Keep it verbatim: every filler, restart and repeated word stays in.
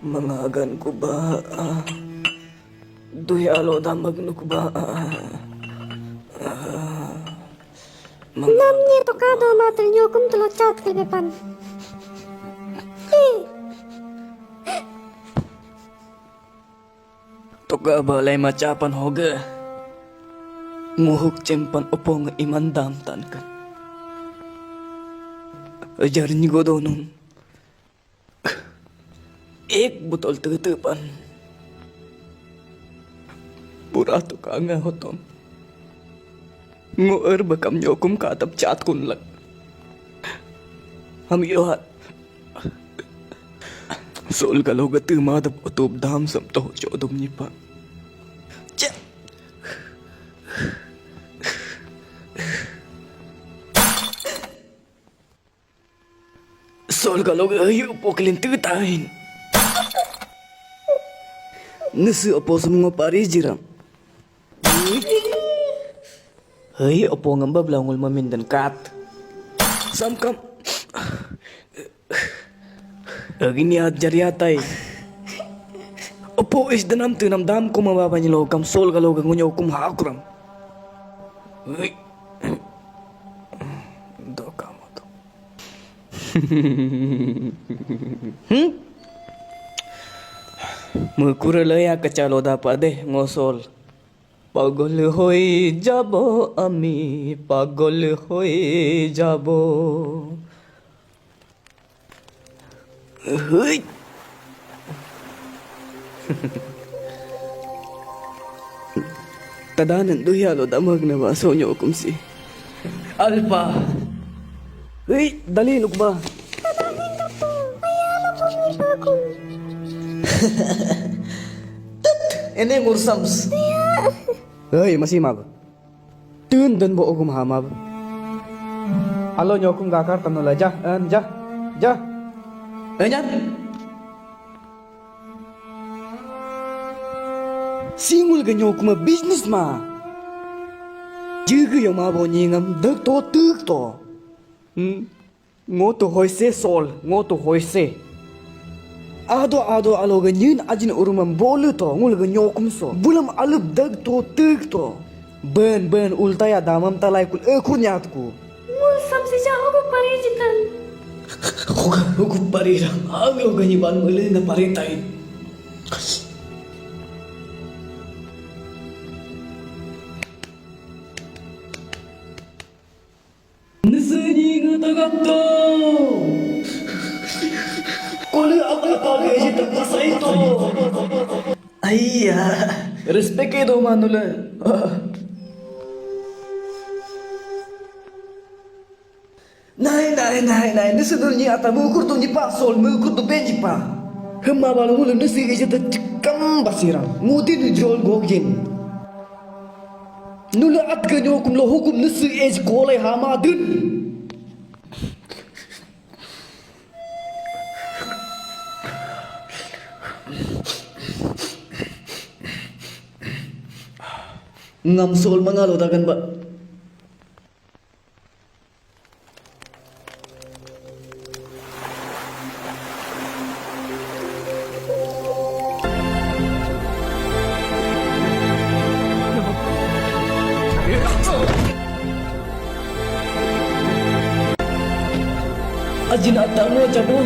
Mengagan ku ba. Dui alo damak nuk ba. Nam ni to kado matel nyokum telo chat ke depan. Toka ba lai macha pan hoga. Nguhuk cempan opong iman dam tankan. Ajar ni godonung. Ek botol tete pan. Pura toka nga hotom. Ngo er bakam nyokum katap chat kun lak. Ham yohat. Sol galo gatu madap utup dam sam toh chodum nipa. Cek. Sol galo ga ayu poklin tu tain. Nisi opo semungo pari jiram. Hei, opo ngamba bela ngul mamin dan kat. Samkam. Agini at jari atai. Opo is denam tu nam dam kuma baba nyelo kam sol galo ga ngunyo kum hakuram. Hei. Do kamu tu. Hmm? Mukura laya kacalo dapa deh ngosol. Pagol hoi jabo ami, pagol hoi jabo. Hui. Tadanan duya lo damag na ba sonyo kumsi. Alpa. Hui, dali lukba. Tut, ene ngursams. Hei, masih mab. Tun dan bo ogum hamab. Alo nyokum gakar tamno la ja, en ja, ja. Enyan. Singul ga nyokuma business ma. Jiga yo ma bo nyingam dak to tuk to. Hmm. Ngo to hoise sol, ngo to hoise. Ado ado alo ga nyin ajin urumam bolu to, ngul ga nyokum so. Bulam alup dak to tuk to. Ben ben ulta ya damam talai kul ekur nyat ku. Ngul samsi ja hukup pari jitan. Hukup, hukup pari ram. Aglo ganyi ban mele na pari tain. Nisi ni nge tagak to. Kole apa apa gaji tak pasai to. Aiya, respect ke do manule. Nai, nai, nai, nai, nisi dul ni ata mukur tu ni pa sol, mukur tu benji pa. Hema balu mulu nisi eje te chikam basiram. Ngudi ni jol gogin. Nula at ganyo kum lo hukum nisi ej kolai hama dun. Ngam sol mangalo dagan ba. Ajin atang lo jabu.